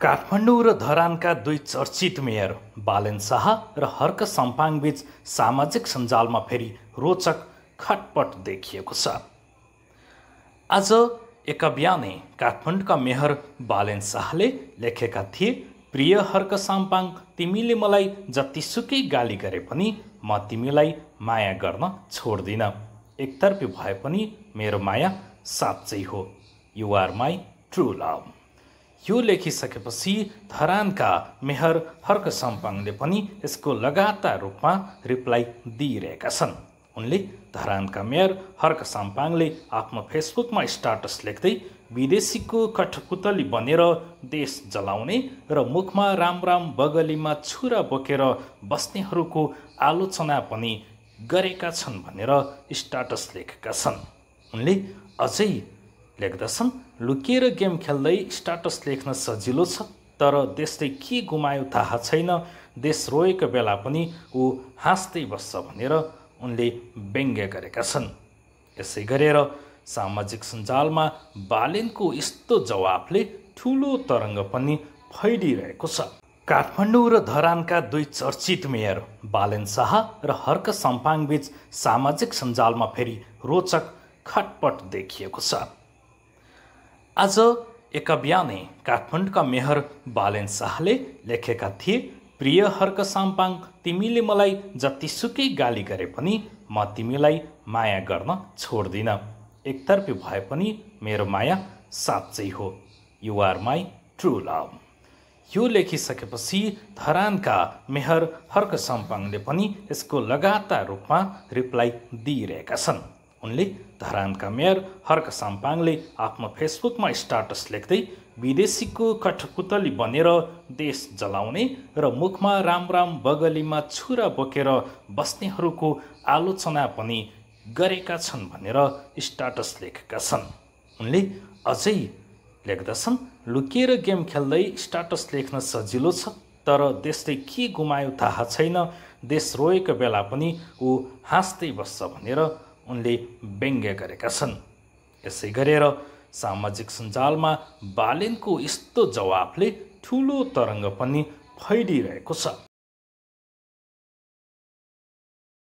काठमाडौँ र धरानका दुई चर्चित मेयर बालेन शाह र हर्क साम्पाङबीच सामाजिक सञ्जालमा फेरि रोचक खटपट देखिएको छ। आज एक बिहानै काठमाडौँका मेयर बालेन शाहले लेखेका थिए, प्रिय हर्क साम्पाङ, तिमीले मलाई जतिसुकै गाली गरे पनि म तिमीलाई माया गर्न छोड्दिन। एकतर्फी भए पनि मेरो माया साँच्चै हो। You are my true love. यो लेखिसकेपछि धरानका मेयर हर्क साम्पाङले पनि यसको लगातार रूपमा रिप्लाई दिइरहेका छन्। उनले धरानका मेयर हर्क साम्पाङले आफ्नो फेसबुकमा स्ट्याटस लेख्दै विदेशीको कठपुतली बनेर देश जलाउने र मुखमा राम राम बगलीमा छुरा बोकेर बस्नेहरूको आलोचना पनि गरेका छन् भनेर स्ट्याटस लेखेका छन्। उनले अझै लेख्दछन्, लुकेर गेम खेल्दै स्ट्याटस लेख्न सजिलो छ, तर देशले के गुमायो थाहा छैन। देश रोएको बेला पनि ऊ हाँस्दै बस्छ भनेर उनले व्यङ्ग्य गरेका छन्। यसै गरेर सामाजिक सञ्जालमा बालेनको यस्तो जवाफले ठुलो तरङ्ग पनि फैलिरहेको छ। काठमाडौँ र धरानका दुई चर्चित मेयर बालेन शाह र हर्क साम्पाङबीच सामाजिक सञ्जालमा फेरि रोचक खटपट देखिएको छ। आज एक बिहानै काठमाडौँका मेयर बालेन शाहले लेखेका थिए, प्रिय हर्क साम्पाङ, तिमीले मलाई जतिसुकै गाली गरे पनि म तिमीलाई माया गर्न छोड्दिन। एकतर्फी भए पनि मेरो माया साँच्चै हो। You are my true love. यो लेखिसकेपछि धरानका मेयर हर्क साम्पाङले पनि यसको लगातार रूपमा रिप्लाई दिइरहेका छन्। उनले धरानका मेयर हर्क साम्पाङले आफ्नो फेसबुकमा स्ट्याटस लेख्दै विदेशीको कठपुतली बनेर देश जलाउने र मुखमा राम राम बगलीमा छुरा बोकेर बस्नेहरूको आलोचना पनि गरेका छन् भनेर स्ट्याटस लेखेका छन्। उनले अझै लेख्दछन्, लुकेर गेम खेल्दै स्ट्याटस लेख्न सजिलो छ, तर देशले के गुमायो थाहा छैन। देश रोएको बेला पनि ऊ हाँस्दै बस्छ भनेर उनले व्यङ्ग्य गरेका छन्। यसै गरेर सामाजिक सञ्जालमा बालेनको यस्तो जवाफले ठुलो तरङ्ग पनि फैलिरहेको छ।